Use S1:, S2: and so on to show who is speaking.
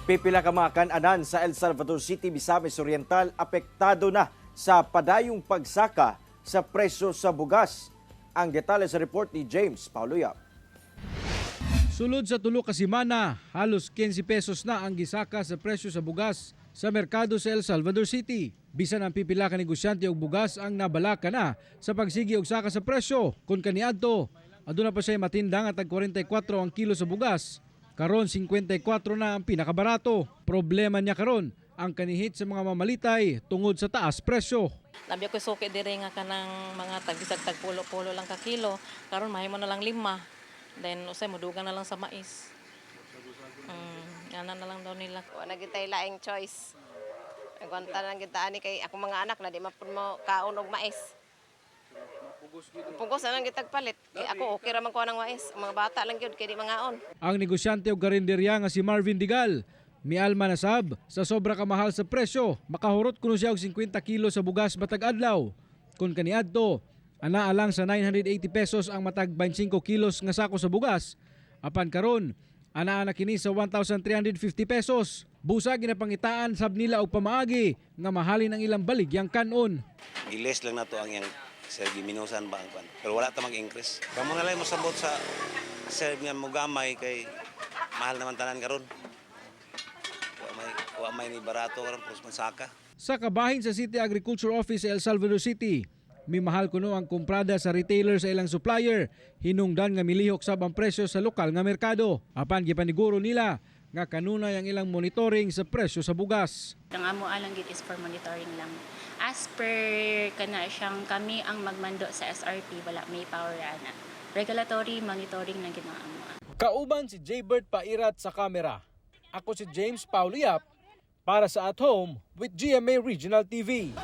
S1: Pipila ka mga kan-anan sa El Salvador City, Misamis Oriental, apektado na sa padayong pagsaka sa presyo sa bugas. Ang detalye sa report ni James Paulo Yap.
S2: Sulod sa 3 ka semana, halos 15 pesos na ang gisaka sa presyo sa bugas sa merkado sa El Salvador City. Bisan ang pipila ka negosyante og bugas ang nabalaka na sa pagsigi og saka sa presyo. Kung kaniadto, aduna pa siya matinda nga tag 44 ang kilo sa bugas. Karon, 54 na ang pinakabarato. Problema niya karon ang kanihit sa mga mamalitay tungod sa taas presyo.
S3: Labi ako suki diri nga kanang mga tagbisag tag pulo-pulo lang ka kilo. Karon mahimo na lang lima. Then usay modugang na lang sa mais. Ana na lang daw nila.
S4: Wala gitay laing choice. Nagwanta lang kita ani kay ako mga anak na di man pud mo kaon og mais. Pugos na lang gitag palit. Kay ako okay ra man ko ng mais. Ang mga bata lang gyud kay di mangaon.
S2: Ang negosyante og karinderya nga si Marvin Digal, mialma na sab sa sobra ka mahal sa presyo. Makahurot kuno siya og 50 kilo sa bugas matag adlaw. Kung kaniadto, anaa lang sa 980 pesos ang matag 25 kilos nga sako sa bugas. Apan karon, anaa na kini sa 1,350 pesos. Busa ginapangitaan sab nila og pamaagi nga mahalin ang ilang baligyang kanon.
S5: Giles lang nato ang iyang sir, giminusan ba ang kwan. Pero wala ta mag-increase. Kamo na lang mosabot sa sir nga mogamay kay mahal naman tanan karon. Wa may ni barato karon pros mansaka.
S2: Sa kabahin sa City Agriculture Office sa El Salvador City, mimahal kuno ang kumprada sa retailer sa ilang supplier, hinungdan nga milihok sab ang presyo sa lokal nga merkado. Apan gipaniguro nila nga kanunay ang ilang monitoring sa presyo sa bugas.
S6: Ang amo lang gid is for monitoring lang. As per kana siyang kami ang magmando sa SRP, wala may power ana. Regulatory monitoring lang gid ang amo.
S2: Kauban si Jaybird Pairat sa kamera. Ako si James Paulo Yap para sa At Home with GMA Regional TV.